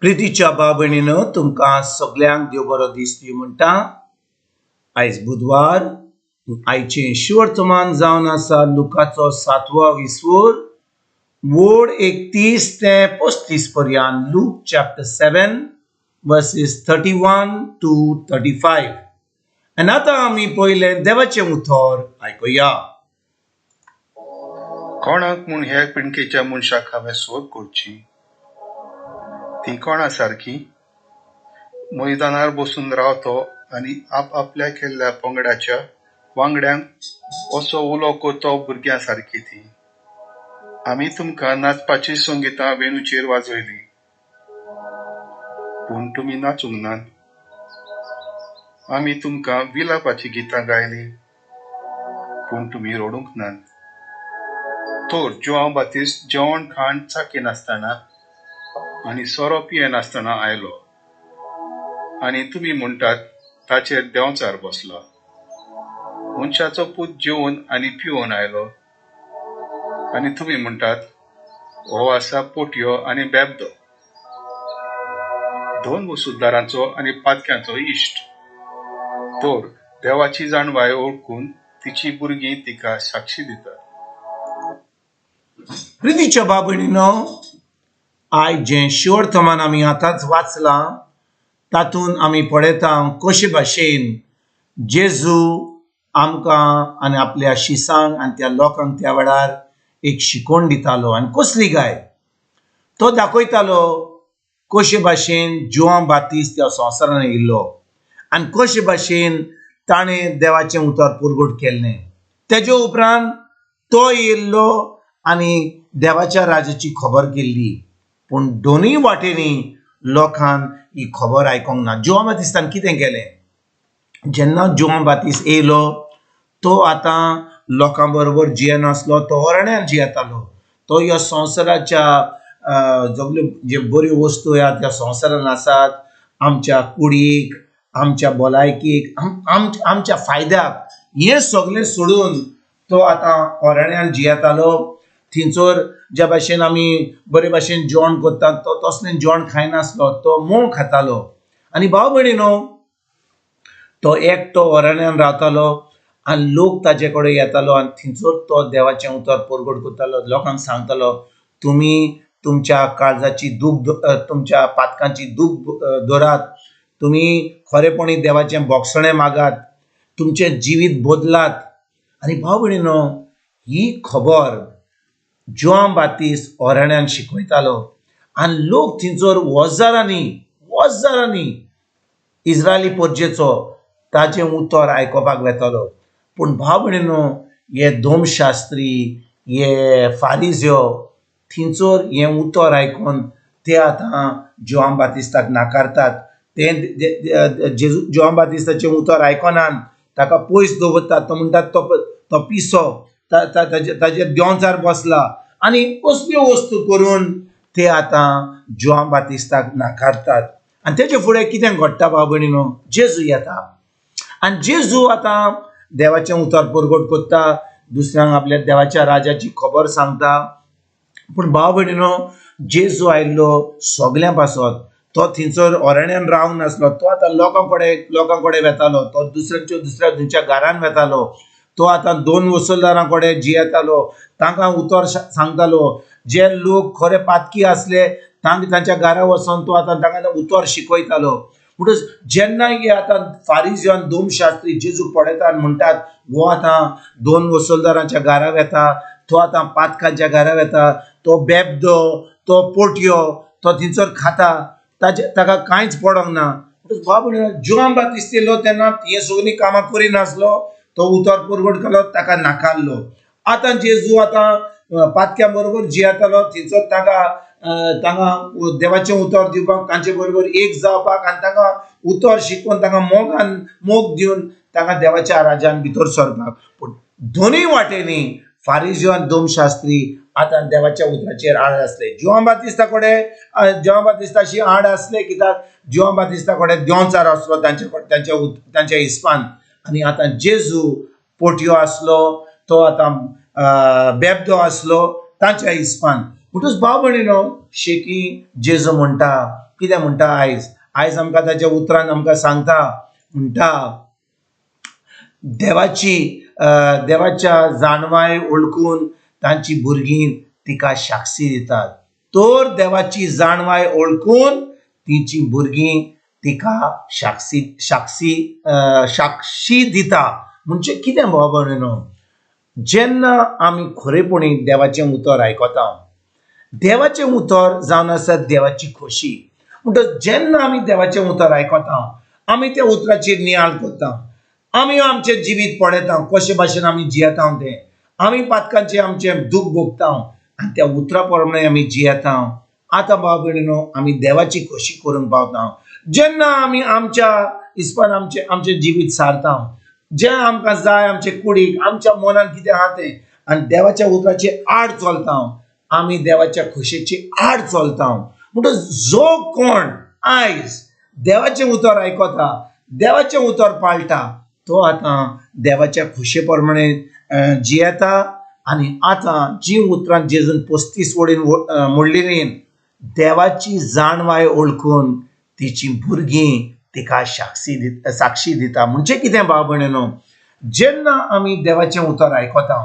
प्रितीच्या भाव भयणीनो, तुमकां सगल्यांक देव बरो दीस दी म्हणटा. आयज बुधवार. आयचें शिवर्तमान जावन आसा लुकाचो सातवो विस्वूर, वोड 31 ते 35 पर्यंत. Luke chapter 7, verses 31 to 35. आनी आतां आमी पयलें देवाचें उतर आयकुया. कोणाक म्हूण ह्या पिणकेच्या मनशाक हांवें सोद करची? ती कोणा सारकी? मैदानार बसून रावतो आनी आप आपल्या केल्ल्या पंगडाच्या वांगड्यांक असो उलो करतो भुरग्यां सारकी ती, "आमी तुमकां नाचपाची संगितां वेणूचेर वाजयली, पूण तुमी नाचूंक नात. आमी तुमकां विलापाची गितां गायली, पूण तुमी रडूंक नात." तर जुआंव बातिस्त जेवण खाण चाखिनासतना आनी सोरो पियेनासतना आयलो आनी तुमी म्हणटात, "ताचेर देंवचार बसला." मनशाचो पूत जेवन आनी पिवन आयलो आनी तुमी म्हणटात, "हो आसा पोटयो आनी बेबदो, दोन वसुलदारांचो आनी पातक्यांचो इश्ट." तर देवाची जाणवाय वळखून तिची भुरगीं तिका साक्षी दितात. प्रितीच्या भाव भयणीनो, आयज जें शिवर्तमान आमी आतांच वाचलां, तातूंत आमी पळयता कशे भाशेन जेजू आमकां आनी आपल्या शिसांक आनी त्या लोकांक त्या वेळार एक शिकवण दितालो. आनी कसली काय तो दाखयतालो कशे भाशेन जुआंव बातिस्त त्या संवसारान येयल्लो आनी कशे भाशेन ताणें देवाचें उतर पुरगट केल्लें. तेजे उपरांत तो येयल्लो आनी देवाच्या राजाची खबर केल्ली. पूण दोनूय वाटेनी लोकान ही खबर आयकोंक ना. जुआंव बातिस्तान कितें केलें? जेन्ना जुआंव बातिस्त येयलो, तो आतां लोकां बरोबर जियेनासलो. तो अरण्यान जियेतालो. तो ह्या संवसाराच्या सगल्यो जे बऱ्यो वस्तू ह्या त्या संवसारान आसात, आमच्या कुडीक, आमच्या भलायकेक, आमच्या फायद्याक, हें सगळें सोडून तो आतां अरण्यान जियेतालो. थंयसर ज्या भाशेन आमी बरे भाशेन जेवण करतात, तो तसलें जेवण खायनासलो. तो मोव खातालो. आनी भाव भयणीनो, तो एकटो अरण्यान रावतालो आनी लोक ताजे कडेन येतालो आनी थंयसर तो देवाचें उतर परगट करतालो, लोकांक सांगतालो, तुमी तुमच्या काळजाची दूख, तुमच्या पातकांची दूख धरात, तुमी खरेपणी देवाचें बोगसणें मागात, तुमचें जिवीत बदलात. आनी भाव भयणीनो, ही खबर जुआंव बातिस्त अरण्यान शिकयतालो आनी लोक थंयसर हजारांनी हजारांनी इस्रायली परजेचो ताजें उतर आयकोपाक वेतालो. पूण भाव भयणीनो, हे धर्मशास्त्री, हे फारिज्यो थंयसर हें उतर आयकून ते आतां जुआंव बातिस्ताक नाकारतात. ते जेजू जुआंव बातिस्ताचें उतर आयकनात, ताका पयस दवरतात. तो म्हणटात, तो तो पिसो, ताजेर देंवचार बसला. आनी असल्यो वस्तू करून ते आतां जुआंव बातिस्ताक नाकारतात. आनी तेजे फुडें कितें घडटा, भाव भयणीनो? जेजू येता आनी जेजू आतां देवाचें उतर परगट करता, दुसऱ्यांक आपल्या देवाच्या राजाची खबर सांगता. पूण भाव भयणीनो, जेजू आयिल्लो सगल्यां पासत. तो थंयसर अरण्यान रावंक नासलो. तो आतां लोकां कडेन वेतालो. तो दुसऱ्यांच्या दुसऱ्या थंयच्या घरान वेतालो. तो आतां दोन वसलदारां कडेन जियेतालो, तांकां उतर सांगतालो. जे लोक खरे पातकी आसले, तांकां तांच्या घरा वचोन तो आतां तांकां उतर शिकयतालो. म्हणटच जेन्ना हे आतां फारिज्यो आनी धर्मशास्त्री जेजूक पळयतात, म्हणटात, हो आतां दोन वसलदारांच्या घरा वेता, तो आतां पातकांच्या घरा वेता, तो बेबदो, तो पोटयो, तो थंयसर खाता, ताजे ताका कांयच पडोंक ना. भाव, जुआंव बातिस्त येयलो तेन्ना हें सगळीं कामां करिनासलो. तो उतर परगट केलो, ताका नाकारलो. आतां जेजू आतां पातक्या बरोबर जियेतालो, थंयसर ताका तांकां देवाचें उतर दिवपाक, तांचे बरोबर एक जावपाक आनी तांकां उतर शिकोवन, तांकां मोगान मोग दिवन तांकां देवाच्या राजान भितर सरपाक. पूण दोनूय वाटेनी फारिज्यो आनी धर्मशास्त्री आतां देवाच्या उतराचेर आड आसले. जुआंव बातिस्ता कडेन, जुआंव बातिस्ताशी आड आसले, कित्याक जुआंव बातिस्ता कडेन देंवचार आसलो तांचे तांच्या तांच्या हिसपान. आनी आतां जेजू पोटयो आसलो, तो आतां बेबदो आसलो तांच्या हिसपान. म्हणटूच भाव भयणीनो, शेकी जेजू म्हणटा, कितें म्हणटा आयज? आयज आमकां ताच्या उतरान आमकां सांगता, म्हणटा देवाची देवाच्या जाणवाय वळखून तांची भुरगीं तिका साक्षी दितात. तर देवाची जाणवाय वळखून तिची भुरगीं तिका साक्षी साक्षी साक्षी दिता. म्हणजे कितें भाव भयणीनो, जेन्ना आमी खरेपणी देवाचें उतर आयकता, देवाचें उतर जावन आसा देवाची खोशी. म्हणटच जेन्ना आमी देवाचें उतर आयकता, आमी त्या उतराचेर नियाळ करता, आमी आमचें जिवीत पळयता कशे भाशेन आमी जियेता तें, आमी पातकांचें आमचें दूख भोगता आनी त्या उतरा प्रमाणे आमी जियेता. आतां भाव भयणीनो, आमी देवाची खोशी करूंक पावता जेन्ना आमी आमच्या हिसपान आमचें आमचें जिवीत सारता, जें आमकां जाय आमचे कुडीक, आमच्या मनान कितें आहा तें, आनी देवाच्या उतराचे आड चलता, आमी देवाच्या खोशेचे आड चलता. म्हणटच जो कोण आयज देवाचें उतर आयकता, देवाचें उतर पाळटा, तो आतां देवाच्या खोशे प्रमाणे जियेता. आनी आतां जीं उतरां जेजून 35 वडीन म्हणलेलीं, देवाची जाणवाय वळखून तिची भुरगीं तिका साक्षी दिता. म्हणजे कितें भाव भयणीनो, जेन्ना आमी देवाचें उतर आयकता,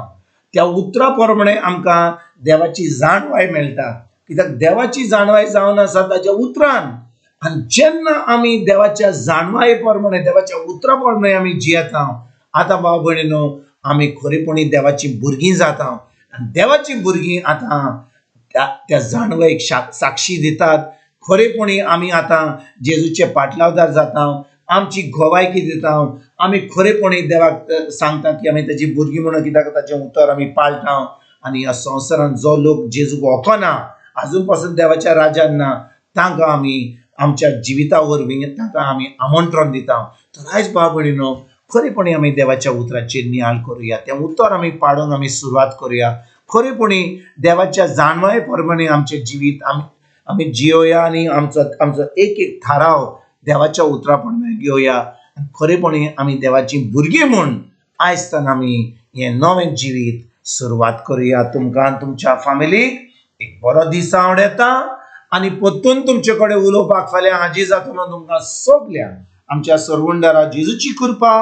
त्या उतरा प्रमाणे आमकां देवाची जाणवाय मेळटा. कित्याक देवाची जाणवाय जावन आसा ताच्या उतरान. आनी जेन्ना आमी देवाच्या जाणवाये प्रमाणे, देवाच्या उतरा प्रमाणे आमी जियेता, आतां भाव भयणीनो, आमी खरेपणी देवाची भुरगीं जाता. आनी देवाची भुरगीं आतां त्या जाणवायेक साक्षी दितात. खरेपणी आमी आतां जेजूचे पाटलावदार जाता, आमची गोवायकी दिता, आमी खरेपणी देवाक सांगता की आमी ताची भुरगीं म्हणून, कित्याक ताचें उतर आमी पाळटा. आनी ह्या संवसारांत जो लोक जेजूक वळखना, आजून पासून देवाच्या राजान ना, तांकां आमी आमच्या जिविता वरवीं तांकां आमी आमंत्रण दिता. तर आयज भाव भयणीनो, खरेपणी आमी देवाच्या उतराचेर नियाळ करुया, तें उतर आमी पाडूंक आमी सुरवात करुया. खरेपणी देवाच्या जाणवाये प्रमाणे आमचें जिवीत आमी जियोया आनी आमचो आमचो एक एक थाराव देवाच्या उतरा प्रमाणे घेवया. आनी खरेपणी आमी देवाची भुरगीं म्हूण आयज आमी हें नवें जिवीत सुरवात करुया. तुमकां आनी तुमच्या फामिलीक एक बरो दीस आवडटा आनी परतून तुमचे कडेन उलोवपाक फाल्यां हाजीर जातलो. तुमकां सगल्यांक आमच्या सरवंडारा जेजूची कृपा,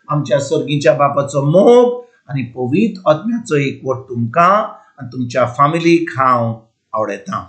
आमच्या सर्गीच्या बापाचो मोग आनी पवित्र आत्म्याचो एकवट तुमकां आनी तुमच्या फामिलीक हांव आवडटा.